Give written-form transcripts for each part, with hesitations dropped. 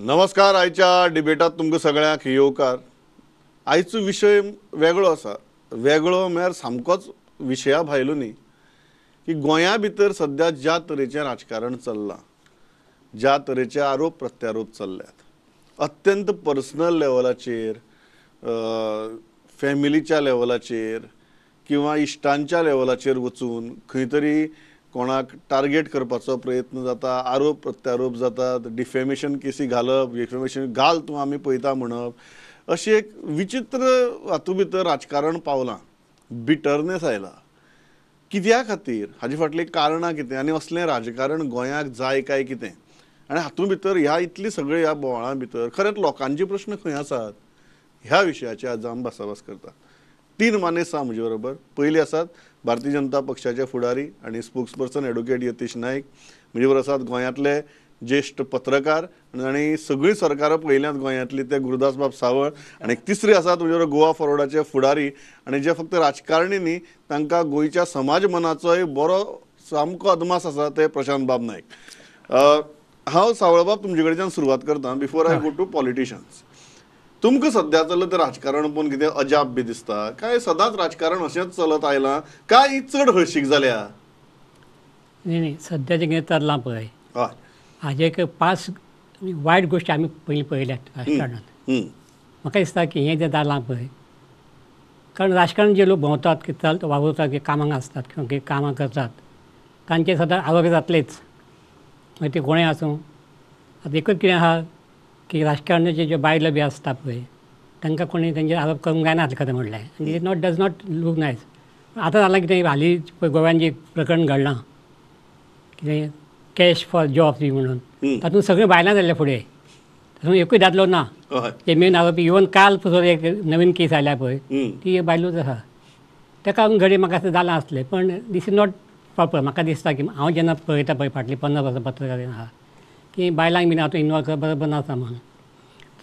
नमस्कार. आयच्या डिबेटात तुमकां सगळ्यांक येवकार. आयचो विशय वेगळो आसा. वेगळो म्हळ्यार सामकोच विशया भायलो न्ही, की गोंया भितर सद्या ज्या तरेचें राजकारण चल्लां, ज्या तरेचे आरोप प्रत्यारोप चल्ल्यात, अत्यंत पर्सनल लेवलाचेर, फॅमिलीच्या लेवलाचेर किंवा इश्टांच्या लेवलाचेर वचून खंय तरी कोणाक टार्गेट करपाचो प्रयत्न जाता, आरोप प्रत्यारोप जातात, डिफेमेशन केसी घालप, डिफेमेशन घाल तूं आमी पळयता म्हणप, अशी एक विचित्र हातूंत भितर राजकारण पावलां, बिटरनेस आयला. कित्या खातीर, हाजे फाटलीं कारणां कितें आनी असलें राजकारण गोंयाक जाय काय कितें, आनी हातूंत भितर ह्या इतली सगळी ह्या बोवाळां भितर खरेंच लोकांचे प्रश्न खंय आसात, ह्या विशयाचे आज आमी भासाभास करता. तीन मानेस्त आसा म्हजे बरोबर. पयली आसात भारतीय जनता पक्षाचे फुडारी आनी स्पोक्सपर्सन एडवोकेट यतीश नायक, म्हजे बरोबर आसात गोंयांतले ज्येश्ठ पत्रकार आनी सगळीं सरकारां पळयल्यांत गोंयांतली ते गुरुदास बाब सावळ, आनी तिसरी आसात म्हजे बरोबर गोवा फॉरवर्डाचे फुडारी आनी जे फक्त राजकारणी न्ही, तांकां गोंयच्या समाज मनाचोय बरो सामको अदमास आसा, ते प्रशांत बाब नायक. हांव सावळबाब तुमचे कडच्यान सुरवात करता, before I go to politicians. तुमकां सद्या चल्लां तें राजकारण पळोवन कितें अजाप बी दिसता काय सदांच राजकारण अशेंच चलत आयलां काय ही चड हळशीक जाल्या? न्ही न्ही, सद्या जें कितें चल्लां पळय हाजे एक पांच वायट गोश्टी आमी पयलीं पळयल्यात राजकारणांत. म्हाका दिसता की हें जें जालां पळय, कारण राजकारण जे लोक भोंवतात की चल वावुरतात की कामांक आसतात किंवा कितें कामां करतात, तांचे सदां आरोप जातलेच, मागीर ते कोणें आसूं. आतां एकूच कितें आसा की राजकारणाचे ज्यो बायलो बी आसता पळय, तांकां कोणी तेंचेर आरोप करूंक जायना खरें म्हणल्यार, आनी it not does not look nice. आतां जालां कितें, हालीं पळय गोव्यान जें प्रकरण घडलां कितें कॅश फॉर जॉब बी म्हणून, तातूंत सगळीं बायलां जाल्ल्या फुडें, तातूंत एकूय दादलो ना. ते मेन आरोपी इवन काल पसून एक नवीन केस आयल्या पळय, ती बायलूच आसा. ताका लागून घडये म्हाका अशें जालां आसलें, पण this is not proper. म्हाका दिसता की हांव जेन्ना पळयता पळय फाटलीं 50 वर्सां पत्रकार आहा की बायलांक बीन आतां इनवॉल्व करप बरोबर नासा म्हणून.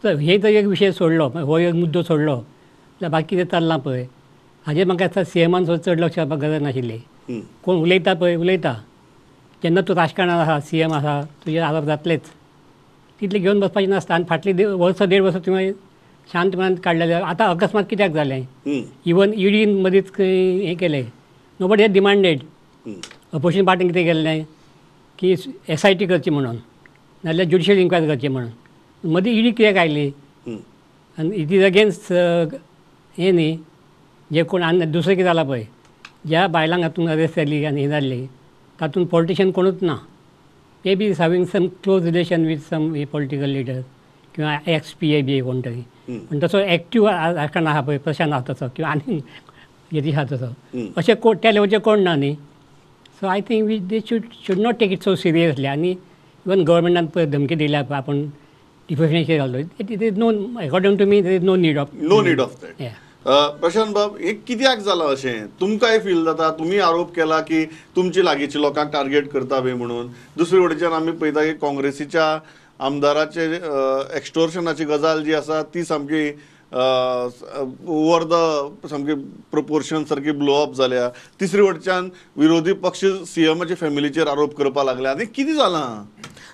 तर हे जर एक विशय सोडलो, हो एक मुद्दो सोडलो जाल्यार बाकी कितें चल्लां पळय हाजेर म्हाका दिसता सीएमान सुद्दां चड लक्ष घालपाक गरज नाशिल्ली. कोण उलयता पळय उलयता, जेन्ना तूं राजकारणान आसा, सीएम आसा, तुजेर आरोप जातलेच, तितलें घेवन बसपाचें नासता. आनी फाटलीं वर्सां देड वर्सां तुवें शांतपणान काडलेलें, आतां अकस्मात कित्याक जालें? इवन ईडीन मदींच हें केलें, नोबडी हॅज डिमांडेड. अपोजिशन पार्टीन कितें केल्लें की SIT करची म्हणून, नाजाल्यार ज्युडिशियल इन्क्वायरी करची म्हणून, मदीं ईडी कित्याक आयली? आनी it is against हें न्ही जे कोण. आनी दुसरें कितें जालां पळय, ज्या बायलांक हातूंत अरेस्ट जाली आनी हें जाल्ली तातूंत पॉलिटिशियन कोणूच ना. May be having some close relation with some political leader किंवा एक्स पी ए बी कोण तरी, पण तसो एक्टीव राजकारण आसा पळय, प्रशांत आसा तसो किंवा आनी यतीश आसा तसो, अशें कोण त्या लेवलचे कोण ना न्ही. So I think we they should not take it so seriously. आनी इवन गव्हर्मेंटान पळय धमकी दिल्या पळय, आपूण डिफेमेशन घालतो, it is no, according to me there is no need of, no need of that. Prashant बाब, हें कित्याक जालां अशें तुमकांय फील जाता? तुमी आरोप केला की तुमची लागींची लोकांक टार्गेट करता बी म्हणून. दुसरे वटेच्यान आमी पळयता की काँग्रेसीच्या आमदाराचे एक्स्टोर्शनाची गजाल जी आसा ती सामकी ओवर the सामकी प्रोपोर्शन सारकी ब्लो अप जाल्या. तिसरे वटेच्यान विरोधी पक्ष सीएमाच्या फॅमिलीचेर आरोप करपाक लागले. आनी कितें जालां?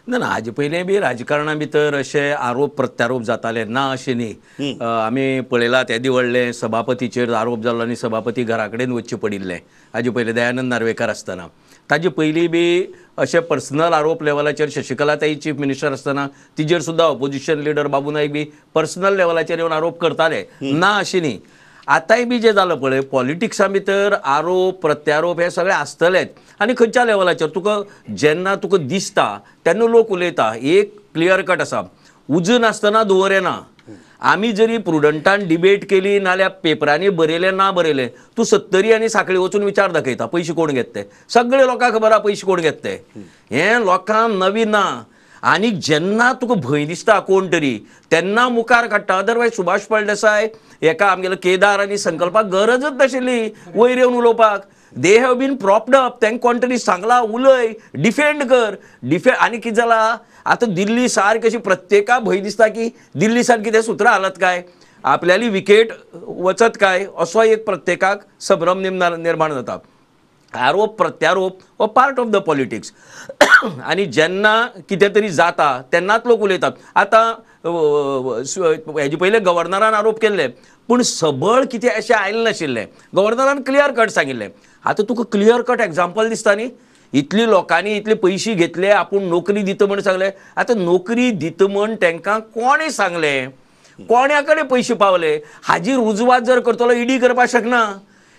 ना ना, हाजे पयलीं बी राजकारणा भितर अशे आरोप प्रत्यारोप जाताले, ना अशें न्ही. आमी पळयलां तेदे व्हडलें सभापतीचेर आरोप जालो आनी सभापती घरा कडेन वचचें पडिल्लें हाजे पयलीं दयानंद नार्वेकार आसतना. ताजे पयलीं बी अशे पर्सनल आरोप लेवलाचेर शशिकला ताई चीफ मिनिस्टर आसतना तिजेर सुद्दां ऑपोजिशन लिडर बाबू नायक बी पर्सनल लेवलाचेर येवन आरोप करताले, ना अशें न्ही. आतांय बी जें जालां पळय पॉलिटिक्सा भितर आरोप प्रत्यारोप हे सगळे आसतलेच. आनी खंयच्या लेवलाचेर तुका जेन्ना तुका दिसता तेन्ना लोक उलयता. एक क्लियर कट आसा, उजू नासतना धुंवर येना. आमी जरी प्रुडंटान डिबेट केली नाल्यार पेपरांनी बरयलें ना बरयलें, तूं सत्तरी आनी साखळी वचून विचार दाखयता पयशे कोण घेत ते, सगळे लोकांक खबर आसा पयशे कोण घेत ते. हें लोकांक नवीन ना. आनी जेन्ना तुका भंय दिसता कोण तरी तेन्ना मुखार काडटा. अदरवायज सुभाष फळदेसाय हेका आमगेलो केदार आनी संकल्पाक गरजच नाशिल्ली वयर येवन उलोवपाक. They have been propped up. तांकां कोण तरी सांगला उलय, डिफेंड कर, डिफेंड. आनी कितें जालां आतां दिल्ली सारकी अशी प्रत्येकाक भंय दिसता की दिल्ली सारकी कितें सुत्रां हालत काय, आपल्याली विकेट वचत काय, असो एक प्रत्येकाक संभ्रम निर्माण जाता. आरोप प्रत्यारोप हो पार्ट ऑफ the politics आनी जेन्ना कितें तरी जाता तेन्नाच लोक उलयतात. आतां हेजे पयले गव्हर्नरान आरोप केल्ले पूण सबळ कितें अशें आयलें नाशिल्लें, गव्हर्नरान क्लियर कट सांगिल्लें. आतां तुका क्लियर कट एग्जाम्पल दिसता न्ही, इतली लोकांनी इतले पयशे घेतले आपूण नोकरी दिता म्हण सांगलें. आतां नोकरी दिता म्हण तांकां कोणें सांगलें, कोण्या कडेन पयशे पावले हाजी रुजवात जर करतलो ईडी करपाक शकना.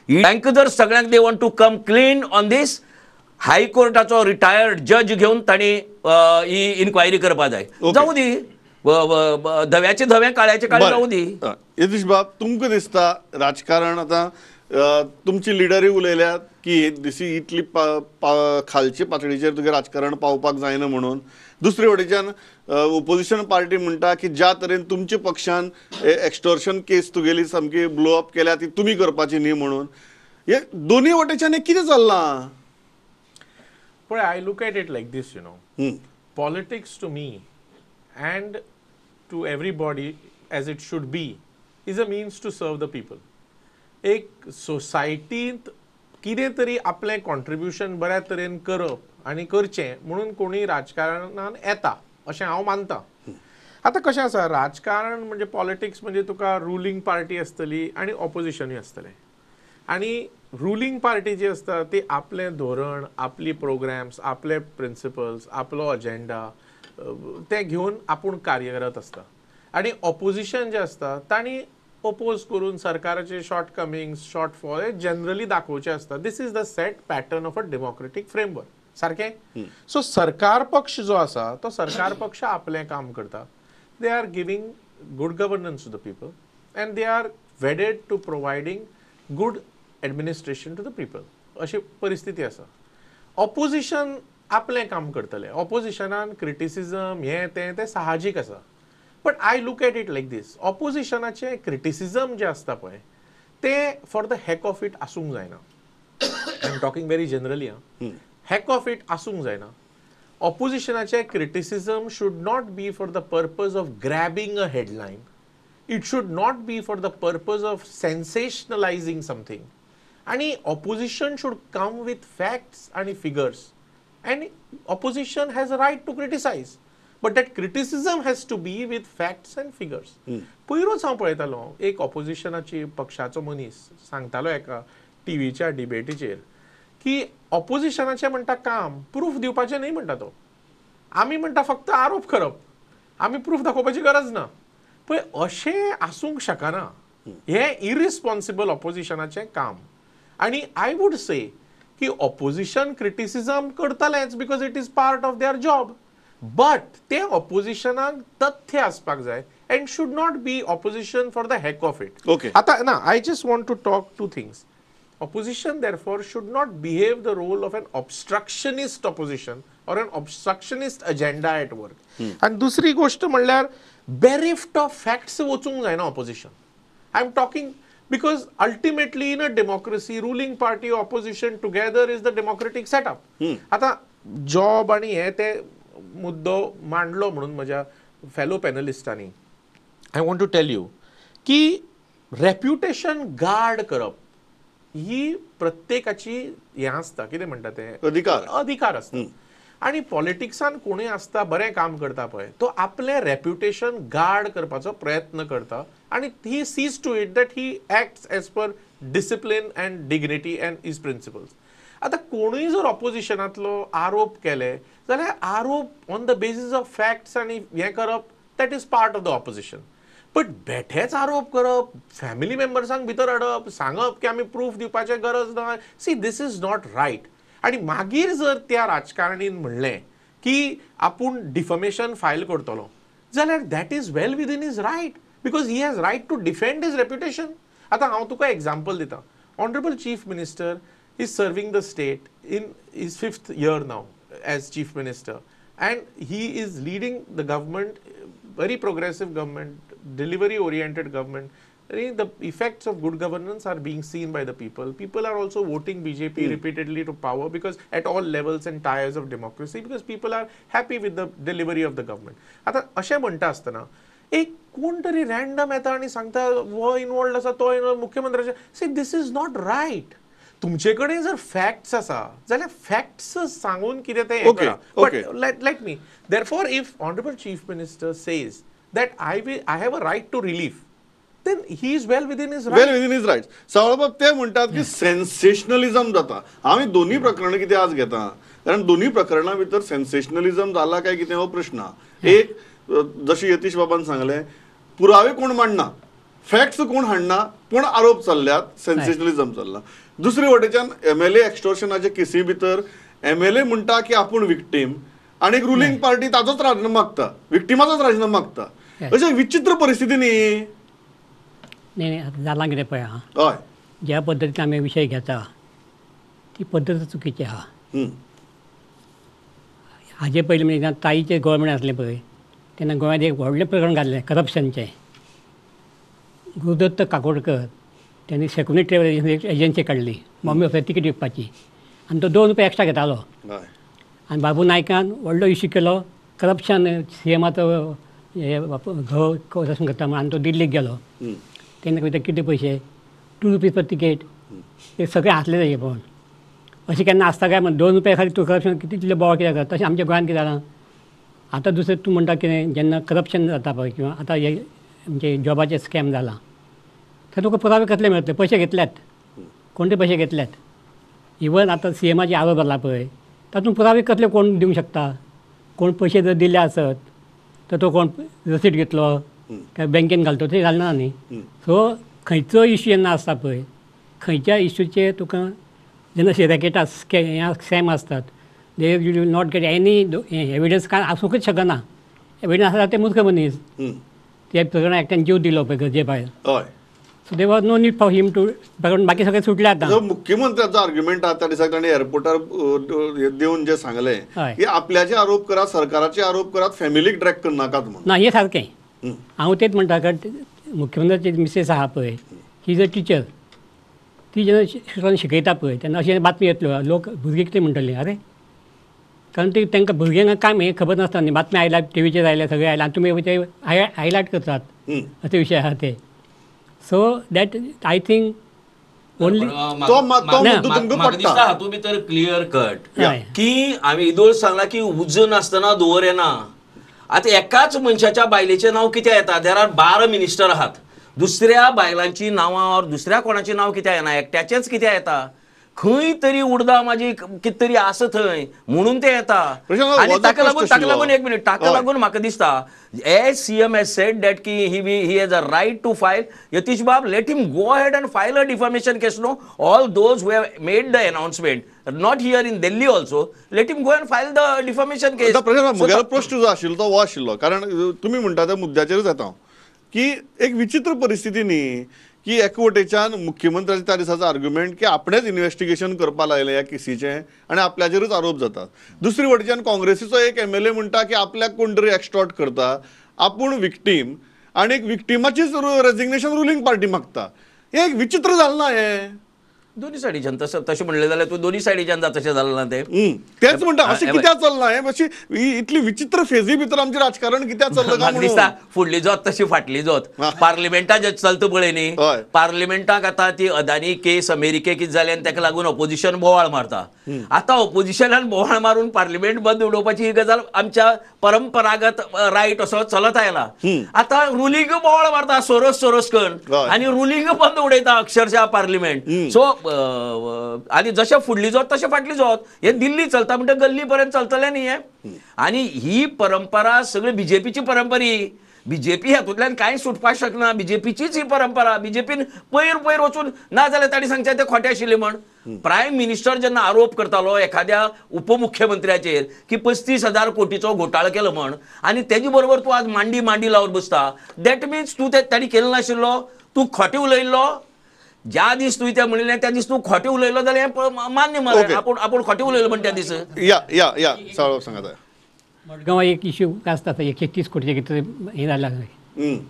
तांकां जर सगळ्यांक they want to come clean on this, हायकोर्टाचो retired जज घेवन तांणी ही इन्क्वायरी करपाक जाय. जावं दी, धव्याचे धवे काळ्याचे काळे जावं दी. यतीश बाब, तुमकां दिसता राजकारण आतां तुमची लिडरी उलयल्यात की दिसी इतली खालचे पातळीचेर तुगे राजकारण पावपाक जायना म्हणून, दुसरे वटेच्यान ओपोजिशन पार्टी म्हणटा की ज्या तरेन तुमच्या पक्षान एक्स्टॉर्शन केस तुगेली सामकी ब्लो अप केल्या ती तुमी करपाची न्ही म्हणून, हे दोन्ही वटेच्यान कितें चल्लां? पळय, I look at it like this, you know, politics to me and to everybody as it should be is a means to serve the people. एक सोसायटींत कितें तरी आपलें कॉन्ट्रिब्युशन बऱ्या तरेन करप आनी करचें म्हणून कोणी राजकारणान येता अशें हांव मानता. आतां कशें आसा, राजकारण म्हणजे पॉलिटिक्स म्हणजे तुका रुलींग पार्टी आसतली आनी ऑपोजिशनूय आसतलें. आनी रुलींग पार्टी जी आसता ती आपलें धोरण, आपली प्रोग्राम्स, आपले प्रिंसिपल्स, आपलो अजेंडा तें घेवन आपूण कार्यरत आसता. आनी ऑपोजिशन जें आसता तांणी ओपोज करून सरकाराचे शॉर्टकमिंग्स, शॉर्टफॉल हे जनरली दाखोवचे आसता. This is the set pattern of a democratic framework. सारकें. सो सरकार पक्ष जो आसा तो सरकार पक्ष आपलें काम करता. They are giving good governance to the people and they are wedded to providing good administration to the people. अशी परिस्थिती आसा. ऑपोजिशन आपलें काम करतलें, ऑपोजिशनान क्रिटिसिजम हें तें तें साहजीक आसा. But I look at it like this, ऑपोजिशनाचें criticism जें आसता पळय तें for the heck of it आसूंक जायना. I am talking very generally. Ah, hack of it आसूंक जायना. ऑपोजिशनाचें criticism should not be for the purpose of grabbing a headline. It should not be for the purpose of sensationalising something. आनी opposition should come with facts आनी figures. And opposition has a right to criticise, but that criticism has to be with facts and figures. पयरूच हांव पळयतालो एक ऑपोजिशनाची पक्षाचो मनीस सांगतालो एका टीव्हीच्या डिबेटीचेर की ऑपोजिशनाचें म्हणटा काम प्रूफ दिवपाचें न्ही म्हणटा तो, आमी म्हणटा फक्त आरोप करप, आमी प्रूफ दाखोवपाची गरज ना. पळय अशें आसूंक शकना, हें इरिस्पॉन्सिबल ऑपोजिशनाचें काम. आनी I would say की ऑपोजिशन क्रिटिसिजम करतलेंच because it is part of their job, but ते ऑपोजिशनाक तथ्य आसपाक जाय and should not be opposition for the heck of it. Okay, आतां ना, I just want to talk two things. Opposition therefore should not behave the role of an obstructionist opposition or an obstructionist agenda at work. आनी दुसरी गोश्ट म्हणल्यार बेरिफ्ट of facts वचूंक जायना opposition. I am talking because ultimately in a democracy ruling party opposition together is the democratic setup. आतां job आनी हे ते मुद्दो मांडलो म्हणून म्हज्या फेलो पॅनलिस्टांनी, I want to tell you की रेप्युटेशन गार्ड करप ही प्रत्येकाची हें आसता, कितें म्हणटा तें, अधिकार, अधिकार आसता. आनी पॉलिटिक्सान कोणूय आसता बरें काम करता पळय तो आपलें रेप्युटेशन गार्ड करपाचो प्रयत्न करता आनी he sees to it that he acts as per discipline and dignity and his principles. आतां कोणूय जर ऑपोजिशनांतलो आरोप केले जाल्यार आरोप on the basis of facts आनी हें करप that is part of the opposition. But बेठेच आरोप करप, फॅमिली मेंबर्सांक भितर हाडप, सांगप की आमी प्रूफ दिवपाचें गरज ना, see this is not right. आनी मागीर जर त्या राजकारणीन म्हणलें की आपूण डिफमेशन फायल करतलो जाल्यार that is well within his right because he has right to defend his reputation. आतां हांव तुका एग्जाम्पल दिता. Honourable chief minister is serving the state in his 5th year now as chief minister and he is leading the government, very progressive government, delivery oriented government. The effects of good governance are being seen by the people. People are also voting BJP repeatedly to power because at all levels and tiers of democracy, because people are happy with the delivery of the government. आतां अशें म्हणटा आसतना एक कोण तरी random येता आनी सांगता हो इनवॉल्ड आसा तो involved मुख्यमंत्र्याचे, see this is not right. तुमचे कडेन जर फॅक्ट्स आसा जाल्यार फॅक्ट्स सांगून कितें तें करा. But let me therefore if honourable chief minister says that I have a right to relief, then he is well within his right. Well within his rights. सावळबाब ते म्हणटात की सेन्सेशनलिझम जाता. आमी दोन्ही प्रकरणां कितें आज घेता, कारण दोन्ही प्रकरणां भितर सेन्सेशनलिझम जाला काय कितें हो प्रश्न. एक जशें यतीश बाबान सांगलें, पुरावे कोण मांडना, फॅक्ट्स कोण हाडना, पूण आरोप चल्ल्यात, सेन्सेशनलिझम चल्ला. दुसरे वटेच्यान एमएलए एक्स्टॉर्शनाचे केसी भितर एमएलए म्हणटा की आपूण विक्टीम आनी रुलिंग पार्टी ताजोच राजीनामा मागता, विक्टिमाचोच राजीनामा मागता. अशें विचित्र परिस्थिती न्ही. न्ही आतां जालां कितें पळय आं, हय, ज्या पद्दतीन आमी विशय घेता ती पद्दत चुकीची आहा. हाजे पयलीं म्हणजे जेन्ना ताईचें गोवोरमेंट आसलें पळय तेन्ना गोंयांत एक व्हडलें प्रकरण घाल्लें करप्शनचें. गुरुदत्त काकोडकर त्यांनी शकुनी ट्रॅव्हल एजन्सी काडली बॉम्बे वचपाची तिकेट विकपाची, आनी तो 2 रुपया एक्स्ट्रा घेतालो. आनी बाबू नायकान व्हडलो इश्यू केलो करप्शन, सी एमाचो हे घोव करप्शन करता म्हणून, आनी तो दिल्लीक गेलो. तेन्ना कविता कितले पयशे, 2 रुपीज पर तिकेट, ते सगळे हांसले तेजे पळोवन. अशें केन्ना आसता काय म्हण 2 रुपया खातीर तूं करप्शन कितले बोवाळ कित्याक करता. तशें आमच्या गोंयांत कितें जालां आतां. दुसरें तूं म्हणटा कितें जेन्ना करप्शन जाता पळय किंवां आतां हे म्हणजे जॉबाचें स्कॅम जालां, थंय तुका पुरावे कसले मेळटले, पयशे घेतल्यात, कोण ते पयशे घेतल्यात. इवन आतां सी एमाचे आरोप जाला पळय तातूंत पुरावे कसले कोण दिवंक शकता. कोण पयशे जर दिले आसत तर तो कोण रसीट घेतलो काय बँकेन घालतो, तें घालना न्ही. सो खंयचो इश्यू जेन्ना आसता पळय खंयच्या इश्यूचेर तुका जेन्ना रॅकेटां स्कॅम आसतात, they you will not get any evidence, काय आसूंकच शकना. एविडन्स आसा ते मूर्ख मनीस, त्या प्रकरणात एकट्यान जीव दिलो पळय गरजे भायर. So there was no need for him to, कारण बाकी सगळे सुटले आतां. मुख्यमंत्र्याचो आर्ग्युमेंट आहा त्या दिसा ताणें एअरपोर्टार देवन जें सांगलें की आपल्याचे आरोप करात, सरकाराचे आरोप करात, फॅमिलीक ड्रॅग करनाकात म्हणून. ना, हें सारकें हांव तेच म्हणटा, कारण मुख्यमंत्र्याची मिसेस आहा पळय ही is a teacher, ती जेन्ना शिकयता पळय तेन्ना अशी बातमी येतल्यो, लोक भुरगीं कितें म्हणटलीं, अरे कारण ते तांकां भुरग्यांक काय हें खबर नासता न्ही. बातमी आयल्या टिवीचेर आयल्या सगळें आयल्या आनी तुमी ते हायलायट करतात असे विशय आहा ते. So that I think only दिसता हातूंत भितर क्लियर कट की आमी इदोळ सांगला की उजो नासतना धुंवर येना. आतां एकाच मनशाच्या बायलेचें नांव कित्याक येता, there are 12 minister आहात, दुसऱ्या बायलांची नांवां ऑर दुसऱ्या कोणाचीं नांव कित्याक येना, एकट्याचेंच कित्याक येता. खंय तरी उडदा माझी कितें तरी आसा थंय म्हणून ते येता. आनी ताका लागून एक मिनीट, ताका लागून म्हाका दिसता as CM has said that की he has a right to file. Yatish Bab, let him go ahead and file a defamation case. No, all those who have made the announcement, not here in Delhi also, let him go and file the defamation case. म्हगेलो प्रश्न जो आशिल्लो तो हो आशिल्लो, कारण तुमी म्हणटा त्या मुद्द्याचेरूच येता हांव, की एक विचित्र परिस्थिती न्ही की एकवटेच्यान मुख्यमंत्र्याच्या त्या दिसाचो आर्ग्युमेंट की आपणेच इन्व्हेस्टिगेशन करपाक लायलें ह्या केसीचें आनी आपल्याचेरूच आरोप जातात. दुसरी वटेच्यान काँग्रेसीचो एक एमएलए म्हणटा की आपल्याक कोण तरी एक्स्टॉर्ट करता, आपूण विक्टीम, आनी एक विक्टिमाचीच रेजिग्नेशन रुलिंग पार्टी मागता. हें एक विचित्र जालें ना हें. दोन्ही सायडीच्यान तसं तशें म्हणलें जाल्यार तूं दोन्ही सायडीच्यान जाता तशें जालें ना तें. तेच म्हणटा अशें कित्याक चल्लां हें, अशी इतली विचित्र फेजी भितर आमचें राजकारण कित्याक चल्लां काय म्हणून. दिसता फुडली जोत तशी फाटली जोत. पार्लिमेंटात जे चलता पळय न्ही, पार्लिमेंटाक आतां ती अदानी केस अमेरिकेक कितें जाली आनी ताका लागून ऑपोजिशन बोवाळ मारता. आतां ऑपोजिशनान बोवाळ मारून पार्लिमेंट बंद उडोवपाची ही गजाल आमच्या परंपरागत रायट असो चलत आयला. आतां रुलिंग बोवाळ मारता सोरोस सोरोस करून आनी रुलिंग बंद उडयता अक्षरशः पार्लिमेंट. सो आनी जशें फुडली जोत तशें फाटली जोत, हे दिल्ली चलता म्हणटा गल्ली पर्यंत चलतलें न्ही हें. आनी ही परंपरा सगळी बीजेपीची परंपरी, बीजेपी हातूंतल्यान कांय सुटपाक शकना, बीजेपीचीच ही परंपरा. बीजेपीन पयर पयर वचून ना जाल्यार तांणी सांगचें तें खोटें आशिल्लें म्हण. प्रायम मिनिस्टर जेन्ना आरोप करतालो एखाद्या उपमुख्यमंत्र्याचेर की 35,000 कोटीचो घोटाळो केलो म्हण, आनी तेजे बरोबर तूं आज मांडी मांडी लावन बसता, that means तूं तें तांणी केलें नाशिल्लो, तूं खोटें उलयल्लो. ज्या दीस तुवें तें म्हणिल्लें त्या दीस तूं खोटें उलयलो जाल्यार हें मान्य मरे, आपूण आपूण खोटें उलयलो म्हण त्या दीस. या या या सांगात. मडगांवां एक इश्यू आसता 130 कोटीचें कितें हें जालां,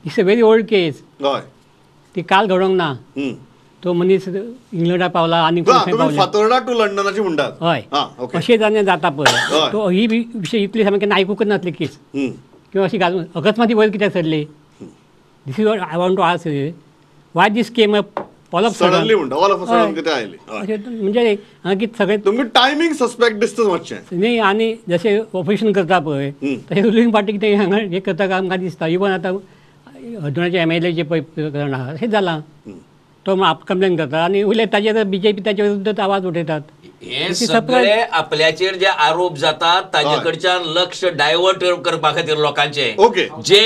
it's a very old case. हय, ती काल घडोवंक ना. तो मनीस इंग्लंडाक पावला आनी फातोर्डा टू लंडनाची म्हणटात. हय, अशें जाणें जाता पळय तो ही विशय इतली सामकें केन्ना आयकूंकच नासली केस किंवा अशी घालून अकस्मात वयर कित्याक सरली. This is I want to ask why this came up all of suddenly म्हणटा, ऑल ऑफ सडन कितें आयली म्हणजे हांगा कितें सगळें तुमकां टायमींग सस्पेक्ट दिसता मातशें न्ही. आनी जशें ऑपोजिशन करता पळय तशें रुलिंग पार्टी कितें हांगा हें करता काय आमकां दिसता. इवन आतां हळदोण्याचे MLA पळय प्रकरण आहा अशें जालां, तो आप कंप्लेन करता आनी उलयता ताजेर बीजेपी ताचे विरुद्ध आवाज उठयतात. हे सगळे आपल्याचेर जे आरोप जातात ताजे कडच्यान लक्ष डायवर्ट करपा खातीर लोकांचे जे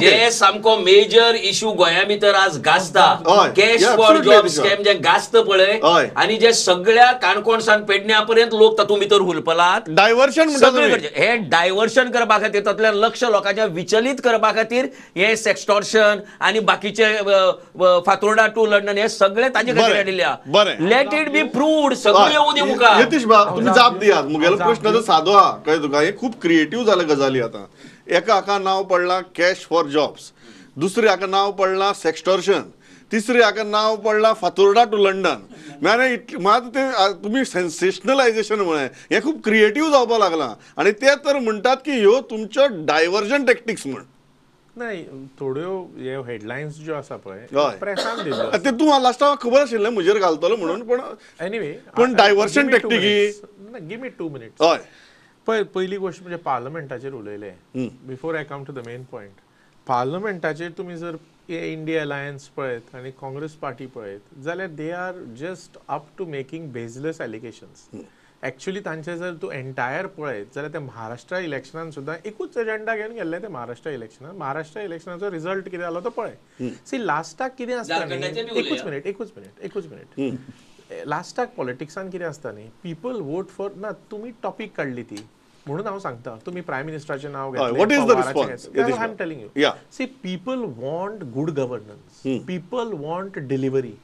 जे सामको मेजर इश्यू गोंया भितर आज गाजता, कॅश फॉर जॉब स्कॅम जे गाजता पळय आनी जे सगळ्या काणकोण सान पेडण्या पर्यंत लोक तातूंत भितर हुलपलात, डायवर्शन सगळे हे डायवर्शन करपा खातीर, तातूंतल्यान लक्ष लोकांचे विचलित करपा खातीर हे सेक्स्टॉर्शन आनी बाकीचे फातोर्डा टू लंडन हे सगळे ताजे खातीर हाडिल्ले. Let it be proved, सगळे येवं दी. यतीश बाब तुम्ही जाप दियात. मुगेलो प्रश्न तर सादो आहा, कळ्ळें तुका? हे खूब क्रिएटीव जालें गजाली आतां. एका हाका नांव पडलां कॅश फॉर जॉब्स, दुसरे हाका नांव पडलां सेक्स्टॉर्शन, तिसरे हाका नांव पडलां फातोर्डा टू लंडन. मागीर मात ते तुमी सेन्सेशनलायजेशन म्हळें, हें खूब क्रिएटीव जावपाक लागलां आनी ते तर म्हणटात की ह्यो तुमच्यो डायवर्जन टॅक्टिक्स म्हण. नाही, थोड्यो हे हेडलायन्स ज्यो आसा पळय प्रेसान दिल्ल्यो ते तूं लास्टाक खबर आशिल्लें म्हजेर घालतलो म्हणून, पण एनिवे पण diversion tactic he. Give me 2 minutes. हय पळय, पयली गोश्ट म्हणजे पार्लमेंटाचेर उलयले. Before I come to the main point, पार्लमेंटाचेर तुमी जर इंडिया अलायन्स पळयत आनी काँग्रेस पार्टी पळयत जाल्यार they are just up to making baseless allegations. Actually तांचे जर तूं एंटायर पळयत जाल्यार ते महाराष्ट्रा इलेक्शनान सुद्दां एकूच एजेंडा घेवन गेल्ले ते महाराष्ट्रा इलेक्शनान. महाराष्ट्रा इलेक्शनाचो रिजल्ट कितें जालो तो पळय. सी लास्टाक कितें आसता न्ही, एकूच मिनट लास्टाक पॉलिटिक्सान कितें आसता न्ही, पीपल वोट फॉर ना. तुमी टॉपीक काडली ती म्हणून हांव सांगता, तुमी प्रायम मिनिस्टराचें नांव घेतलें. I am telling you, see people want good governance, people want delivery.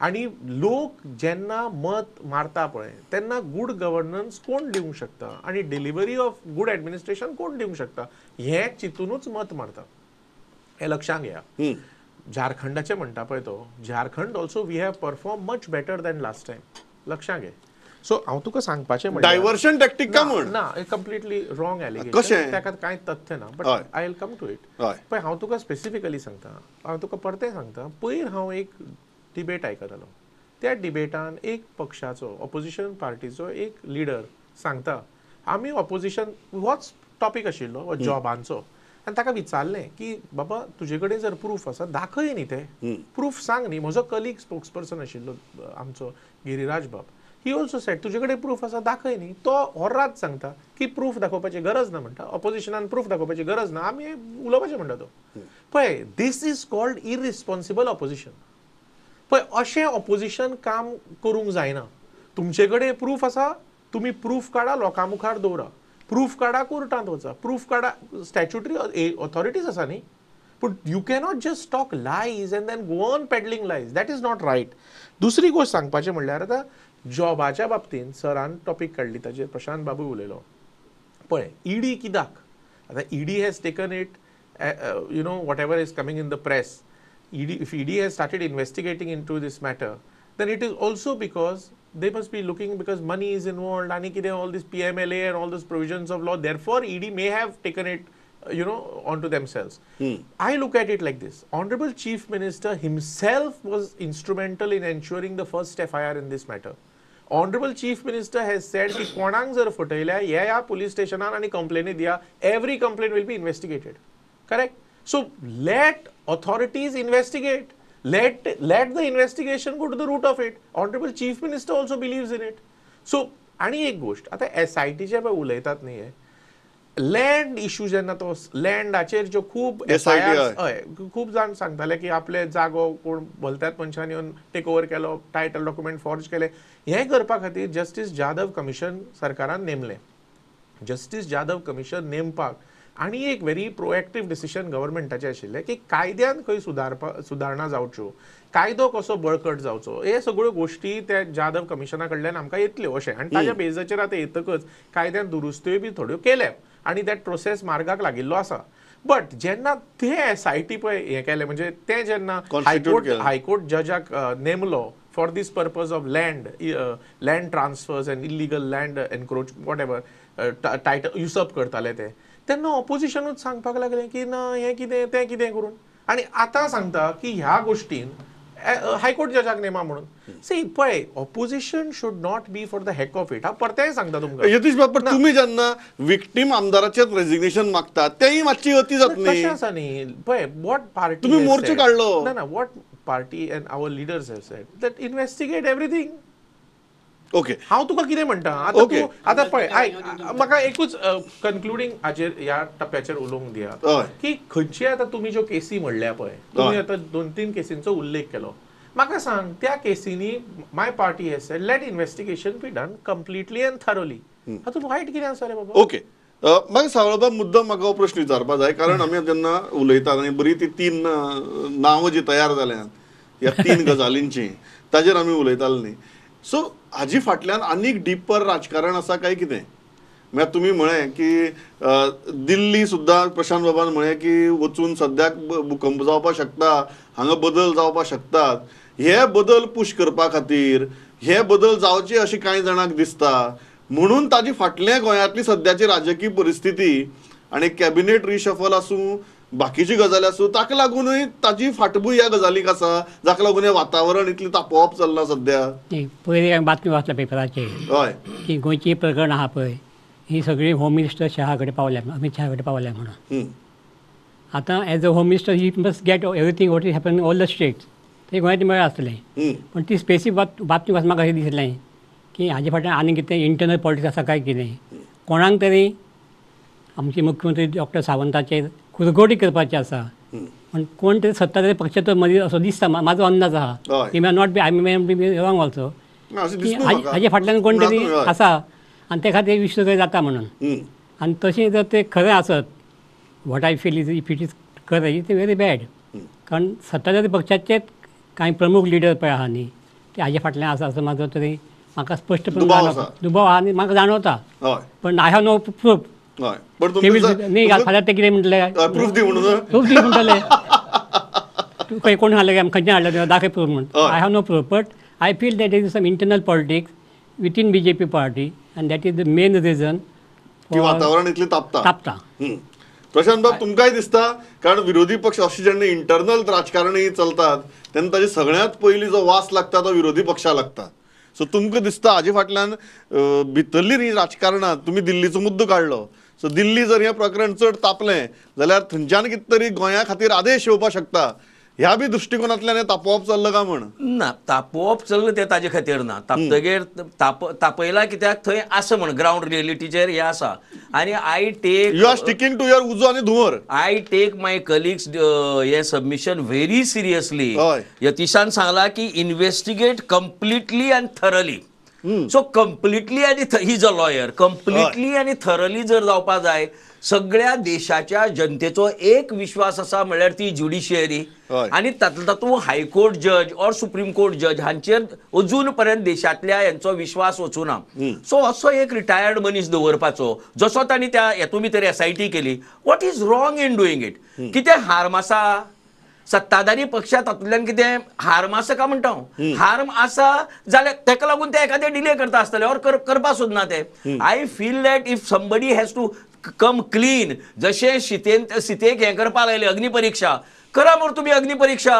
आनी लोक जेन्ना मत मारता पळय तेन्ना गुड गव्हर्नन्स कोण दिवंक शकता आनी डिलिव्हरी ऑफ गुड एडमिनिस्ट्रेशन कोण दिवंक शकता हें चिंतुनूच मत मारता, हें लक्षांत घेया. झारखंडाचें म्हणटा पळय तो, Jharkhand also we have perform much better than last time, लक्षांत घे. सो हांव तुका सांगपाचें म्हणल्यार डायवर्शन टॅक्टिक का म्हण ना, कंप्लिटली रॉंग एलिगेशन, ताका कांय तथ्य ना, but I will come to it. पळय हांव तुका स्पेसिफिकली सांगता, हांव तुका परतें सांगता, पयर हांव एक डिबेट आयकतालो, त्या डिबेटान एक पक्षाचो ऑपोजिशन पार्टीचो एक लिडर सांगता आमी ऑपोजिशन, होच टॉपीक आशिल्लो जॉबांचो, आनी ताका विचारलें की बाबा तुजे कडेन जर प्रूफ आसा दाखय न्ही, ते प्रूफ सांग न्ही. म्हजो कलीग स्पोक्स पर्सन आशिल्लो आमचो गिरिराज बाब, he also said तुजे कडेन प्रूफ आसा दाखय न्ही. तो होर्रात सांगता की प्रूफ दाखोवपाची गरज ना म्हणटा, ऑपोजिशनान प्रूफ दाखोवपाची गरज ना, आमी उलोवपाचें म्हणटा तो. पळय, this is called irresponsible opposition. पळय अशें ऑपोजिशन काम करूंक जायना. तुमचे कडेन प्रूफ आसा, तुमी प्रूफ काडा, लोकां मुखार दवरा, प्रूफ काडा, कोर्टांत वचा, प्रूफ काडा, स्टॅच्युटरी ऑथॉरिटीज आसा न्ही. पूण you cannot just talk lies and then go on peddling lies, that is not right. दुसरी गोश्ट सांगपाचें म्हणल्यार आतां जॉबाच्या बाबतींत सरान टॉपीक काडली, ताजेर प्रशांत बाबू उलयलो. पळय ईडी कित्याक आतां ED has taken it, you know whatever is coming in the press, ED, if ED has started investigating into this matter, then it is also because they must be looking, because money is involved, ani kide all this PMLA and all those provisions of law, therefore ED may have taken it, you know, onto themselves. I look at it like this. Honorable Chief Minister himself was instrumental in ensuring the first FIR in this matter. Honorable Chief Minister has said ki konang jar फटयल्या ह्या police stationan ani complaint diya, every complaint will be investigated. Correct? So let authorities investigate. Let the investigation go to the root of it. Honorable Chief Minister also believes in it. So, आणि एक गोष्ट आता SIT चे पळय उलयतात न्ही, हे land issue जेन्ना तो लँडाचेर ज्यो खूब हय खूब जाण सांगताले की आपले जागो कोण भलत्याच मनशान येवन टेक ओवर केलो, टायटल डॉक्युमेंट फॉर्ज केले, हें करपा खातीर जस्टीस जाधव कमिशन सरकारान नेमलें. जस्टीस जाधव कमिशन नेमपाक आनी एक व्हेरी प्रोएक्टीव डिसिशन गव्हर्मेंटाचें आशिल्लें की कायद्यान खंय सुदारणा जावच्यो, कायदो कसो बळकट जावचो, हे सगळ्यो गोश्टी त्या जाधव कमिशना कडल्यान आमकां येतल्यो अशें. आनी ताज्या बेजाचेर आतां येतकच कायद्यान दुरुस्त्योय बी थोड्यो केल्या आनी that process मार्गाक लागिल्लो आसा. बट जेन्ना ते SIT पळय हें केलें, म्हणजे तें जेन्ना high court जजाक नेमलो for this purpose of land transfers and illegal land encroach whatever title usurp करताले ते, तेन्ना ऑपोजिशनूच सांगपाक लागलें की ना हें कितें तें कितें करून. आनी आतां सांगता की ह्या गोश्टीन हायकोर्ट जजाक नेमा म्हणून. सी पळय, opposition should not be for the heck of it. हांव परतेंय सांगता तुमकां यतीश बाब, पण तुमी जेन्ना विक्टीम आमदाराचेच रेजिग्नेशन मागतात तेंय मातशी अती जात न्ही. कशें आसा न्ही पळय, what party तुमी मोर्चो काडलो ना ना, what party and our leaders have said that investigate everything. Okay, हांव तुका कितें म्हणटा आतां तूं आतां पळय आयक, म्हाका एकूच कन्क्लुडींग हाजेर ह्या टप्प्याचेर उलोवंक दियात की खंयची आतां तुमी ज्यो केसी म्हणल्या पळय, तुमी आतां 2-3 केसींचो उल्लेख केलो, म्हाका सांग त्या केसींनी my party has said let investigation be done completely and thoroughly. हातूंत वायट कितें आसा रे बाबा? ओके, म्हाका सावळबाब मुद्दम म्हाका हो प्रश्न विचारपा जाय, कारण आमी जेन्ना उलयतात आनी बरी ती 3 नांवां जी तयार जाल्यात ह्या 3 गजालींची ताजेर आमी उलयताले न्ही. सो हाजी फाटल्यान आनीक डिपर राजकारण आसा काय कितें? म्हळ्यार तुमी म्हळें की दिल्ली सुद्दां प्रशांत बाबान म्हळें की वचून सद्याक भुकंप जावपाक शकता, हांगा बदल जावपाक शकतात, हे बदल पुश करपा खातीर हे बदल जावचे अशें कांय जाणांक दिसता, म्हणून ताजी फाटल्या गोंयांतली सद्याची राजकीय परिस्थिती आनी कॅबिनेट रिशफल आसूं बाकीची गजाली आसूं ताका लागूनय ताजी फाटभूंय ह्या गजालीक आसा, जाका लागून हें वातावरण इतलें तापोवप चल्लां सद्या. पयलीं हांवें बातमी वाचल्या पेपराचेर हय की गोंयची प्रकरण आहा पळय ही सगळी होम मिनिस्टर शहा कडेन पावल्या, अमीत शहा कडेन पावल्या म्हणून. आतां as a home minister he must get everything what is happen all the states, ते गोंयांत मेळ्ळें आसतलें. पूण ती स्पेसिफीक बातमी वाचून म्हाका अशें दिसलें की हाजे फाटल्यान आनी कितें इंटरनल पॉलिटिक्स आसा काय कितें, कोणाक तरी आमचे मुख्यमंत्री डॉक्टर सावंताचेर कुरघोटी करपाची आसा, पूण कोण तरी सत्ताधारी पक्षाचो मदीं असो दिसता, म्हाजो अंदाज आहा, he may not be, I may be wrong also, हाजे फाटल्यान कोण तरी आसा आनी ते खातीर विश्व जाता म्हणून. आनी तशें जर तें खरें आसत, what I feel is if it is खरें, it's very bad. कारण सत्ताधारी पक्षाचेच कांय प्रमुख लिडर पळय आहा न्ही ते हाजे फाटल्यान आसा असो म्हाजो तरी म्हाका स्पश्टपणान दुबाव आहा आनी म्हाका जाणवता, पण I have no proof. न्ही फाल्यां ते कितें म्हणटले, प्रूफ दी म्हणून, प्रूफ दी म्हणटले, तूं खंय कोण हाडलें खंयच्यान हाडलें दाखय प्रूफ म्हण. I have no proof, but I feel that is some internal politics within BJP party and that is the main reason की वातावरण इतलें तापता तापता. प्रशांत बाब तुमकांय दिसता, कारण विरोधी पक्ष अशे जेन्ना इंटरनल राजकारणी चलतात तेन्ना ताजे सगळ्यांत पयलीं जो वास लागता तो विरोधी पक्षाक लागता. सो तुमकां दिसता हाजे फाटल्यान भितरली न्ही राजकारणां, तुमी दिल्लीचो मुद्दो काडलो, सो दिल्ली जर हें प्रकरण चड तापलें जाल्यार थंयच्यान कितें तरी गोंया खातीर आदेश येवपाक शकता, ह्या बी दृश्टिकोनांतल्यान हें तापोवप चल्लां काय म्हण? ना, तापोवप चल्लां तें ताजे खातीर ना, तापतगीर तापयला कित्याक थंय आसा म्हण ग्रावंड रियलिटीचेर हें आसा. आनी I take, you are sticking to your उजो आनी धुंवर. I take my colleagues हें सबमिशन व्हेरी सिरियसली. यतीशान सांगला की investigate completely and thoroughly. So completely आनी he is a lawyer, completely आनी थरली जर जावपा जाय, सगळ्या देशाच्या जनतेचो एक विश्वास आसा म्हळ्यार ती ज्युडिशियरी, आनी तातूंत तातूंत हायकोर्ट जज ऑर सुप्रीम कोर्ट जज हांचेर अजून पर्यंत देशांतल्या हेंचो विश्वास वचूना. सो असो एक रिटायर्ड मनीस दवरपाचो जसो तांणी त्या हेतून भितर SIT केली, what is wrong in doing it? कितें हार्म आसा सत्ताधारी पक्षात तातूंतल्यान कितें हार्म आसा काय म्हणटा हांव? हार्म आसा जाल्यार ताका लागून ते एखादें डिले करता आसतले ऑर करपा सोदना ते. I feel that if somebody has to come clean, जशें सीतेन सीतेक हें करपाक लायलें अग्निपरिक्षा, करा मरे तुमी अग्निपरिक्षा.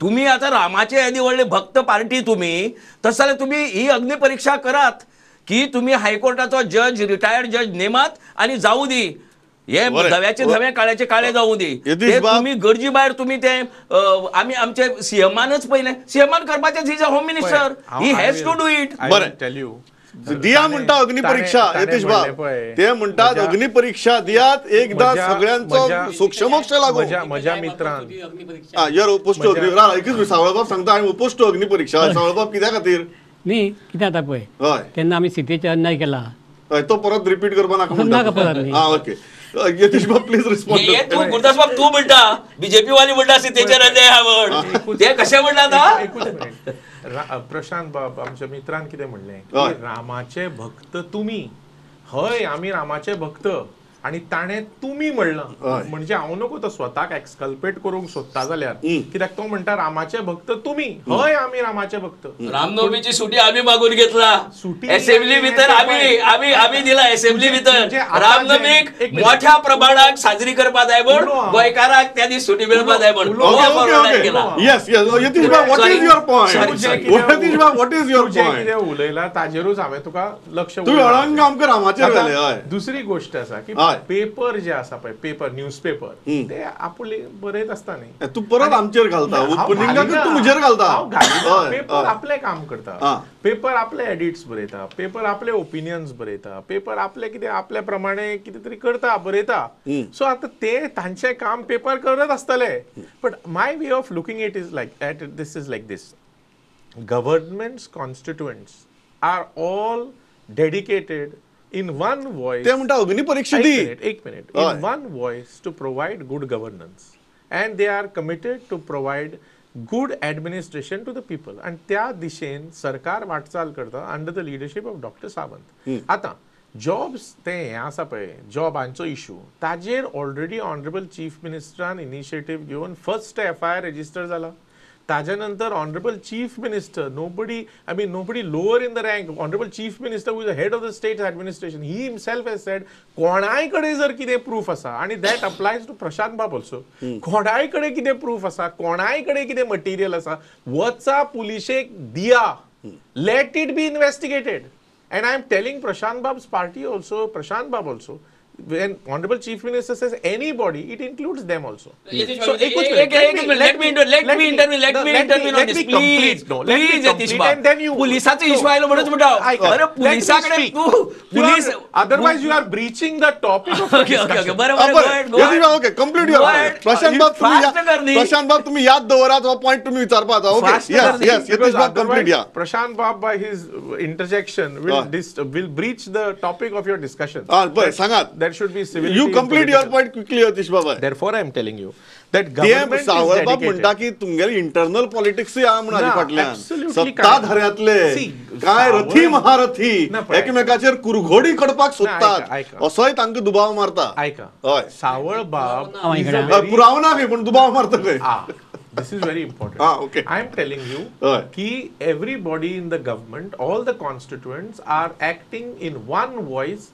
तुमी आतां रामाचे येदी व्हडले भक्त पार्टी तुमी, तशें जाल्यार तुमी ही अग्निपरिक्षा करात की तुमी हायकोर्टाचो जज रिटायर्ड जज नेमात आनी जावूं दी, हे धव्याचे धवे काळ्याचे काळे जावूं दी. ते तुमी गरजे भायर तुमी ते आमी आमचे सीएमानच पयलें, सीएमान करपाचें, he is a home minister, he has to do it. बरें दिया म्हणटा अग्निपरीक्षा, यतीश बाब ते म्हणटात अग्निपरीक्षा दियात एकदा सगळ्यांचो सोक्षमोक्ष लागू. म्हज्या मित्रान your oppose to अग्नि, एकूच सावळबाब सांगता I oppose to अग्निपरीक्षा. सावळबाब कित्या खातीर न्ही, कितें जाता पळय तेन्ना आमी सीतेचेर अन्याय केला, तो परत रिपीट करपा नाका नाका परत. हा ओके यतीश बाब प्लीज रिस्पॉन्ड. तूं गुरुदास बाब तूं म्हणटा बीजेपी वाली म्हणटा सीतेचेर अन्याय म्हण, ते कशें म्हणटा आतां? एकूच मिनिट, प्रशांत बाब आमच्या मित्रान कितें म्हणलें, रामाचे भक्त तुमी, हय आमी रामाचे भक्त, आनी ताणें तुमी म्हणलां म्हणजे हांव नको तो स्वताक एक्सकल्पेट करूंक सोदता जाल्यार, कित्याक तो म्हणटा रामाचे भक्त तुमी. हय, आमी रामाचे भक्त. रामनवमीची सुटी आमी मागून घेतला, असेंब्ली भितर आमी आमी आमी दिला. असेंब्ली भितर रामनवमीक मोठ्या प्रमाणात साजरी करपा जाय म्हण गोंयकाराक त्या दीस सुटी मेळपा जाय म्हण. उलयला ताजेरूच हांवें तुका लक्ष. दुसरी गोष्ट आसा की पेपर जे आसा पळय, पेपर न्यूजपेपर ते आपुले बरयत आसता न्ही. तूं परत आमचेर घालता, तूं म्हजेर घालता. पेपर आपलें काम करता, पेपर आपले एडिट्स बरयता, पेपर आपले ओपिनियन्स बरयता, पेपर आपले कितें आपल्या प्रमाणे कितें तरी करता, बरयता. सो आतां ते तांचें काम पेपर करत आसतले. But my way of looking it is like at this is like this. Government's constituents are all dedicated in one voice. ते म्हणटा अग्नी परीक्षा दी. एक minute. In one voice to provide good governance, and they are committed to provide good administration to the people. And त्या दिशेन सरकार वाटचाल करता under the leadership of Doctor Sawant. आतां जॉब्स ते हें आसा पळय, जॉबांचो इशू, ताजेर ऑलरेडी ऑनरेबल चीफ मिनिस्टरान इनिशिएटीव घेवन फर्स्ट एफआयआर रजिस्टर जाला. ताज्या नंतर honourable chief minister, nobody, I mean nobody lower in the rank, honourable chief minister who is the head of the state administration, he himself has said कोणाय कडेन जर कितें proof आसा, आनी that applies to Prashant बाब also, कोणाय कडेन कितें प्रूफ आसा, कोणाय कडेन कितें मटेरियल आसा, वचा पुलिशेक दिया, let it be investigated. And I am telling Prashant Bab's party also, Prashant Bab also, when Honorable Chief Minister says anybody, it includes them also. So, let me intervene on this, please. Please, Yatish Bab. पुलिसाचो issue आयलो म्हणून म्हणटा. अरे पुलिसाकडे तू police, otherwise you are breaching the topic of discussion. Okay, बरं बरं, go ahead. Okay, complete your point. Prashant Bab, तुम्ही प्रशांत बाब तुम्ही याद दवरात हो पॉइंट तुम्ही विचारपाक. Okay, yes yes, Yatish Bab complete या. Prashant Bab by his interjection will breach the topic of your discussion. बरं सांगात. There should be civility. You complete your point quickly, Yatish Baba. Therefore, I am telling you that government is dedicated. म्हणटा की तुमगेले internal politics या म्हणून हाजे फाटल्यान सत्ताधाऱ्यांतले काय रथी महारथी एकमेकाचेर कुरघोडी करपाक सोदतात असोय तांकां दुबाव मारता. आयका, सावळ बाब पुराव ना खंय, पूण दुबाव मारता खंय. This is very important. Okay. I am telling you ki everybody in the government, all the constituents are acting in one voice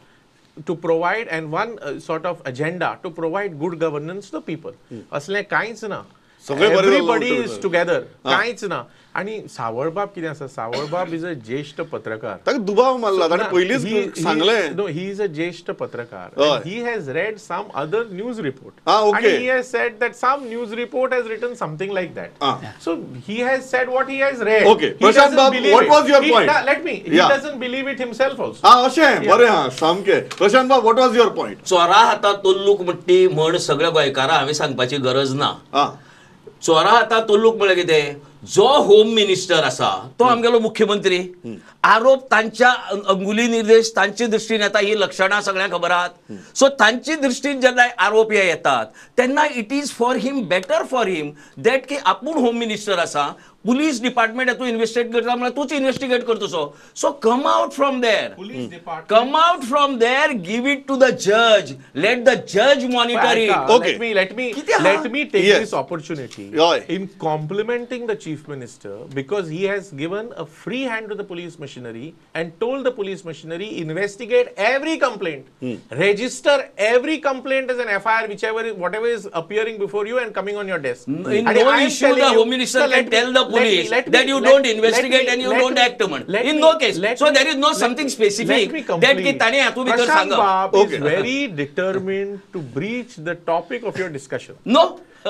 to provide and one sort of agenda to provide good governance to the people. असलें कांयच ना, everybody is together, कांयच ना. आनी सावळबाब कितें आसा, सावळबाब is a ज्येश्ठ पत्रकार. ताका दुबाव मारला ताणें पयलींच सांगलें. No, he is a ज्येश्ठ पत्रकार. He has read some other news report. आनी he has said that some news report has written something like that. So he has said what he has read. Okay, Prashant Bab, what was your point? Let me, he doesn't believe it himself also. अशें बरें, हां सामकें. Prashant Bab, what was your point? चोरा हाता तोल्लूक म्हणटी म्हण सगळ्या गोंयकारां हांवें सांगपाची गरज ना. चोरा हाता तोल्लूक म्हळ्यार कितें, जो होम मिनिस्टर आसा तो आमगेलो मुख्यमंत्री. आरोप तांच्या अंगुली निर्देश तांचे दृश्टीन येता, ही लक्षणां सगळ्यांक खबर आहात. सो तांचे दृश्टीन जेन्ना आरोप हे येतात तेन्ना it is for him, better for him that की आपूण होम मिनिस्टर आसा, पुलीस डिपार्टमेंट तूं इन्वेस्टिगेट करता म्हळ्यार तूंच इन्वेस्टिगेट करतो. So so come out from there, come out from there, give it to the judge, let the judge monitor it. Okay, let me take this opportunity in complimenting the chief minister because he has given a free hand to the police machinery and told the police machinery investigate every complaint, register every complaint as an FIR, whichever whatever is appearing before you and coming on your desk. In no issue the home minister can tell the police that you don't investigate and you don't act. In no case. So there is no something specific that ki tane hatu bhitar sanga. Is very determined to breach the topic of your discussion. No.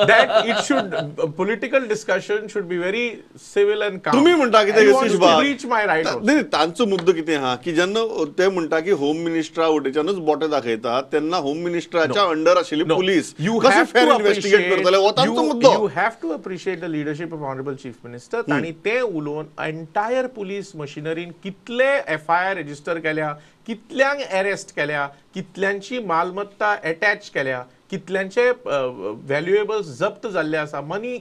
That it should, political discussion should be very civil and calm. तुम्ही म्हणता कितें यतीश बाब, breach my right. नाही, तांचो मुद्दो कितें आहा की जेन्ना ते म्हणटा की होम मिनिस्टरा वटेच्यानूच बोटे दाखयतात तेन्ना होम मिनिस्टराच्या अंडर आशिल्ली पुलीस कशी फेर इन्वेस्टिगेट करतले हो तांचो मुद्दो. You have to appreciate the leadership of honourable chief minister. तांणी ते उलोवन एंटायर पुलीस मशिनरीन कितले एफआयआर रजिस्टर केल्या, कितल्यांक अरेस्ट केल्या, कितल्यांची मालमत्ता अटॅच केल्या, कितल्यांचे व्हॅल्युएबल्स जप्त जाल्ले आसा, मनी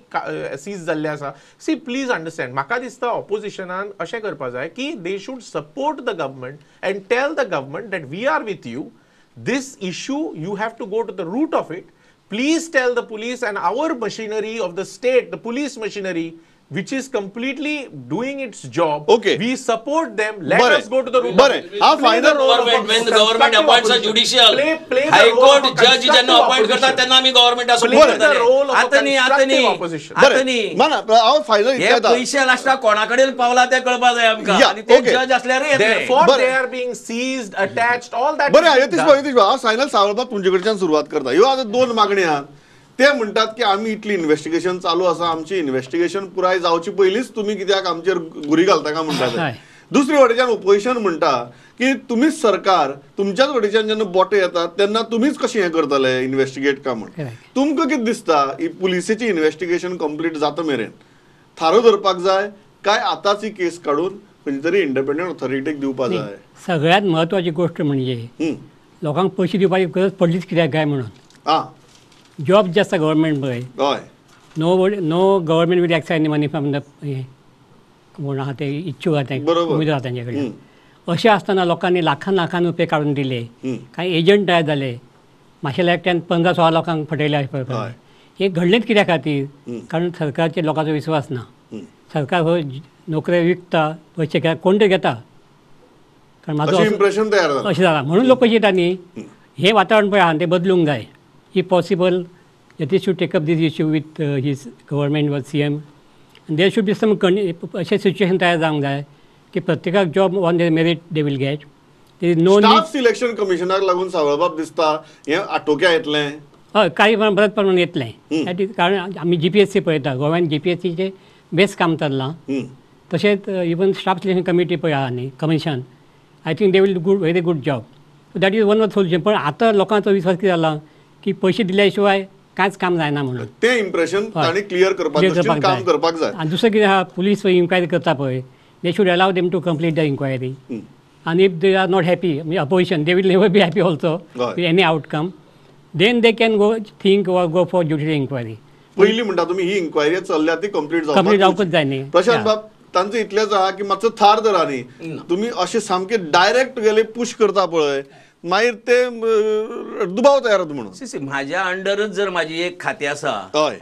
सीज जाल्ले आसा. सी प्लीज अंडरस्टँड, म्हाका दिसता ऑपोजिशनान अशें करपा जाय की they should support the government and tell the government that we are with you. This issue you have to go to the root of it. Please tell the police and our machinery of the state, the police machinery, which is completely doing its job. Okay. We support them. Let us go to the root. Bare. Ha final government when the government appoints a judicial high court judge जेन्ना appoint करता तेन्ना आमी गव्हर्नमेंटा support करतले. आतां न्ही, आतां न्ही, आतां न्ही. ना हांव फायनल हे पयशे लास्टाक कोणा कडेन पावला ते कळपा जाय आमकां आनी ते जज असल्यार येतले. Therefore they are being seized, attached, all that. बरें यतीश भाऊ, यतीश भाऊ, हांव फायनल सावळबाब तुमचे कडच्यान सुरवात करता. ह्यो आतां दोन मागणी आहात. ते म्हणटात की आमी इतली इन्व्हेस्टिगेशन चालू आसा, आमची इन्व्हेस्टिगेशन पुराय जावची पयलींच तुमी कित्याक आमचेर घुरी घालता काय म्हणटा. दुसरी वटेच्यान ओपोजिशन म्हणटा की तुमीच सरकार, तुमच्याच वटेच्यान जेन्ना बोटे येतात तेन्ना तुमीच कशें हें करतले इन्व्हेस्टिगेट काय म्हण. तुमकां कितें दिसता ही पुलिसेची इन्व्हेस्टिगेशन कंप्लीट जाता मेरेन थारो धरपाक जाय काय आतांच ही केस काडून खंय तरी इंडिपेंडंट ऑथॉरिटीक दिवपाक जाय? सगळ्यात म्हत्वाची गोष्ट म्हणजे लोकांक पयशे दिवपाची गरज पडलीच कित्याक काय म्हणून. आं, जॉब जे आसता गव्हर्मेंट पळय, no no government will accept any money from the कोण आहा ते इच्छूक आहा ते उमेदवार तांचे कडल्यान. अशें आसतना लोकांनी लाखान लाखान रुपये काडून दिले, कांय एजंट तयार जाले, माशेला एकट्यान 15-16 लोकांक फटयले. अशें पळय हें घडलेंच कित्या खातीर? कारण सरकारचेर लोकांचो विस्वास ना. सरकार हो नोकऱ्यो विकता, पयशे घेता, कोण तरी घेता, कारण म्हाजो इम्प्रेशन तयार जालां अशें जालां म्हणून लोक पयशे दिता न्ही. हें वातावरण पळय आहा तें बदलूंक जाय. If possible, Yatish should take up this issue with his government or CM. And there should be some अशें सिच्युएशन तयार जावंक जाय की प्रत्येकाक job on their merit they will get. There is no staff selection कमिशनाक लागून सावळबाब दिसता हें आटोक्या येतलें. हय, कांय बऱ्याच प्रमाणान येतलें. That is कारण आमी GPSC पळयता, गोव्यान GPSCचें बेस्ट काम चल्लां. तशेंच इवन स्टाफ सिलेक्शन कमिटी पळय आहा न्ही, commission, I think they will do good, very good job. That is one of solution. पण आतां लोकांचो विस्वास कितें जाला की पयशे दिल्या शिवाय कांयच काम जायना म्हणून तें इम्प्रेशन तांणी क्लियर करपाक काम करपाक जाय. आनी दुसरें कितें आहा, पुलीस इन्क्वायरी करता पळय, they should allow them to complete the inquiry. आनी if they are not happy, म्हणजे opposition, they will never be happy also with any outcome, then they can go think or go for judicial inquiry. पयलीं म्हणटा तुमी ही enquiry चल्ल्या ती complete जावकूच जाय न्ही. प्रशांत बाब, तांचो इतलेंच आहा की मातसो थार धरा न्ही, तुमी अशें सामकें डायरेक्ट गेले पुश करता पळय, मागीर ते दुबाव तयार जाता म्हणून. सी म्हाज्या अंडरच जर म्हाजी एक खातें आसा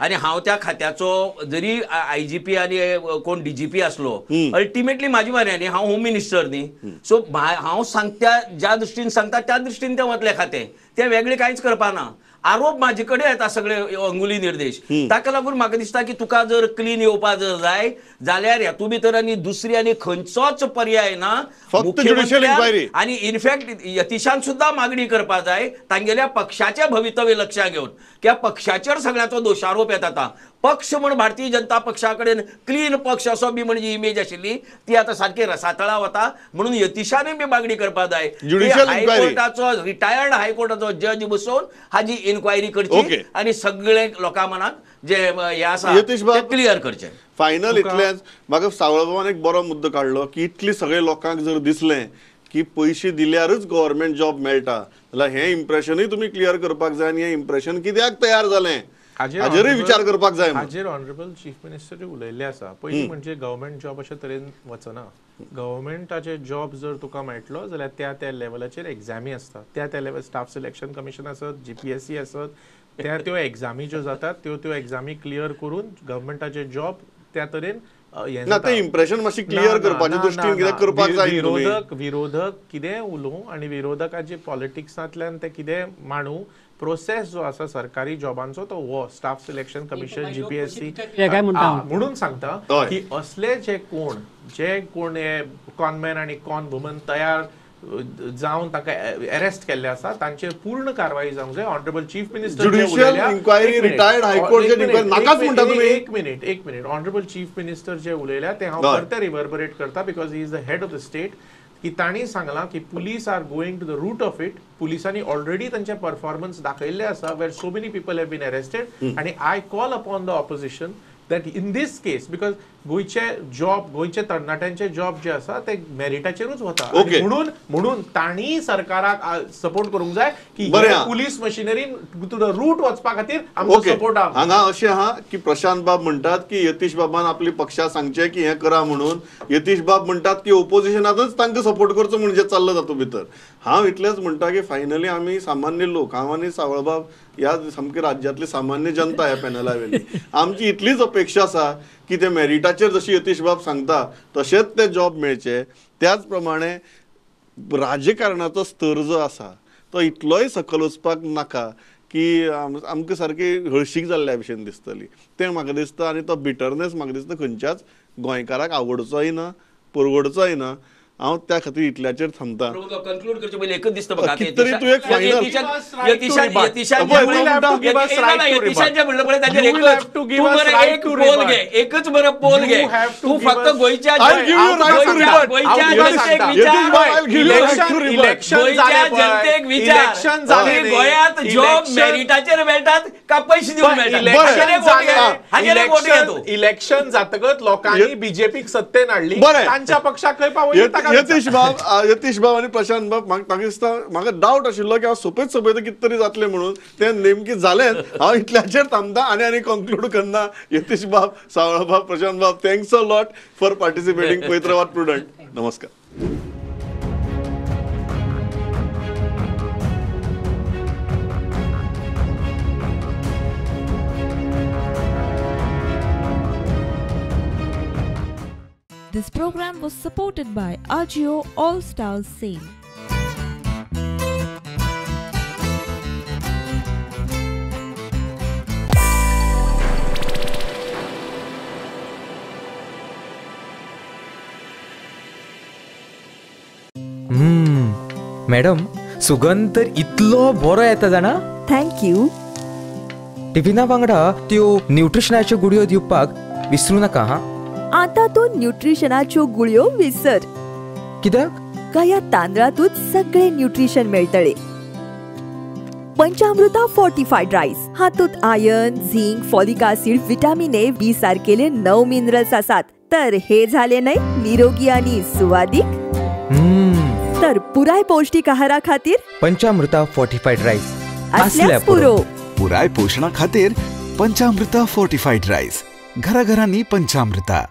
आनी हांव त्या खात्याचो जरी IGP आनी कोण DGP आसलो, अल्टिमेटली म्हाजी वारी न्ही, हांव होम मिनिस्टर न्ही, सो हांव सांगता ज्या दृश्टीन सांगता त्या दृश्टीन तें वतलें खातें, तें वेगळें कांयच करपाना. आरोप म्हाजे कडेन येता सगळे अंगुली निर्देश, ताका लागून म्हाका दिसता की तुका जर क्लीन येवपा जर जाय जाल्यार हेतू भितर आनी दुसरी आनी खंयचोच पर्याय ना, मुख्यमंत्री आनी इनफॅक्ट यतीशान सुद्दां मागणी करपा जाय तांगेल्या पक्षाचें भवितव्य लक्षांत घेवन, कित्याक पक्षाचेर सगळ्याचो दोशारोप येता. आतां पक्ष म्हण भारतीय जनता पक्षा कडेन क्लीन पक्ष असो बी म्हणजे इमेज आशिल्ली ती आतां सारकी रसातळा वता, म्हणून यतीशानूय बी मागणी करपा जाय हायकोर्टाचो रिटायर्ड हायकोर्टाचो जज बसोवन हाजी इन्क्वायरी करची आनी सगळे लोकां मनाक जे हे आसा ते क्लियर करचे. फायनल इतलेंच म्हाका सावळबाबान एक बरो मुद्दो काडलो की इतली सगळे लोकांक जर दिसलें की पयशे दिल्यारच गव्हर्मेंट जॉब मेळटा जाल्यार हें इम्प्रेशनूय तुमी क्लियर करपाक जाय आनी हें इम्प्रेशन कित्याक तयार जालें हाजेरूय विचार करपाक जाय. हाजेर ऑनरेबल चीफ मिनिस्टर उलयल्ले आसा. पयलीं म्हणजे गव्हर्मेंट जॉब अशे तरेन वचना. गव्हर्मेंटाचे जॉब जर तुका मेळटलो जाल्यार त्या त्या लेवलाचेर एग्जामी आसता, त्या त्या लेवल स्टाफ सिलेक्शन कमिशन आसत, GPSC आसत, त्या त्यो एग्जामी ज्यो जातात त्यो त्यो एग्जामी क्लियर करून गव्हर्मेंटाचे जॉब त्या तरेन ना ते इम्प्रेशन मातशें क्लियर करपाचे दृश्टीन कितें करपाक जाय. विरोधक कितें उलोवं आनी विरोधकाचे पॉलिटिक्सांतल्यान ते कितें मांडू, प्रोसेस जो आसा सरकारी जॉबांचो तो हो स्टाफ सिलेक्शन कमिशन GPSC म्हणून सांगता की असले जे कोण हे कॉनमॅन आनी कॉन वुमन तयार जावन ताका अरेस्ट केल्ले आसा तांचेर पूर्ण कारवाई जावंक जाय. Honourable chief minister judicial inquiry retired हायकोर्टाचे inquiry नाकाच म्हणटा तुमी. एक मिनिट ऑनरेबल चीफ मिनिस्टर जे उलयल्या ते हांव परते रिवर्बरेट करता because he is the head of the state, की तांणी सांगलां की police are going to the root of it. पुलिसांनी ऑलरेडी तांचे परफॉर्मन्स दाखयल्ले आसा where so many people have been arrested आनी I call upon the opposition that in this case, because गोंयचे job, गोंयचे तरणाट्यांचे जॉब जे आसा ते मेरिटाचेरूच वता, म्हणून म्हणून तांणी सरकाराक सपोर्ट करूंक जाय की पुलीस मशिनरीन टू the root वचपा खातीर आमचो सपोर्ट. हांगा अशें आहा की प्रशांत बाब म्हणटात की यतीश बाबान आपली पक्षा सांगचें की हें करा म्हणून, यतीश बाब म्हणटात की ओपोजिशनातच तांकां सपोर्ट करचो म्हणजे चल्ला तातूंत भितर. हांव इतलेंच म्हणटा की फायनली आमी सामान्य लोक, हांव आनी सावळबाब ह्या सामकी राज्यांतली सामान्य जनता ह्या पॅनला वयली, आमची इतलीच अपेक्षा आसा की ते मेरिटाचेर जशी यतीश बाब सांगता तशेंच ते जॉब मेळचे. त्याच प्रमाणे राजकारणाचो स्तर जो आसा तो इतलोय सकयल वचपाक नाका की आमकां सारकी हळशीक जाल्ल्या भशेन दिसतली, तें म्हाका दिसता. आनी तो बिटरनेस म्हाका दिसता खंयच्याच गोंयकाराक आवडचोय ना, परवडचोय ना. हांव त्या खातीर इतल्याचेर थांबता. कन्क्लूड करचे पयलीं एकच दिसता म्हाका, कितें तरी तूं एक फायनल यतीशान म्हणलं पळय ताचेर एकच पोल घे, एकच बरो पोल घे तूं, फक्त गोंयच्या जनतेक विचार, गोंयांत जॉब मेरिटाचेर मेळटात का पयशे दिवन मेळटात? इलेक्शन जातकच लोकांनी बीजेपीक सत्तेन हाडली, तांच्या पक्षाक खंय पावयली? यतीश बाब, यतीश बाब आनी प्रशांत बाब, म्हाका दिसता म्हाका डावट आशिल्लो की हांव सोंपेच सोंपें कितें तरी जातलें म्हणून, तें नेमकें जालेंच. हांव इतल्याचेर थांबता आनी आनी कंक्लूड करना. यतीश बाब, सावळा बाब, प्रशांत बाब, thanks a lot for participating. पयत रावात प्रुडंट. नमस्कार. This program was supported by Ajio All Stars Sale. Madam, सुगंध तर इतलो बरो येता जाणा. Thank you. टिफिना वांगडा त्यो न्यूट्रिशनाच्यो गुळयो दिवपाक विसरू नाका हा. आता तूं न्यूट्रिशनाच्यो गुळयो विसर. कित्याक? ह्या तांदळातूच सगळे न्यूट्रिशन मेळटले. पंचामृता फोर्टिफायड रायस हातूंत iron, zinc, folic acid, vitamin A, B सारकेले 9 minerals आसात. तर हे झाले न्हय निरोगी आनी सुवादीक. तर पुराय पौष्टिक आहारा खातीर पंचामृता फोर्टिफायड रायस असल्याच पुरो. पुराय पोषणा खातीर पंचामृता फोर्टिफायड रायस, घराघरांनी पंचामृता.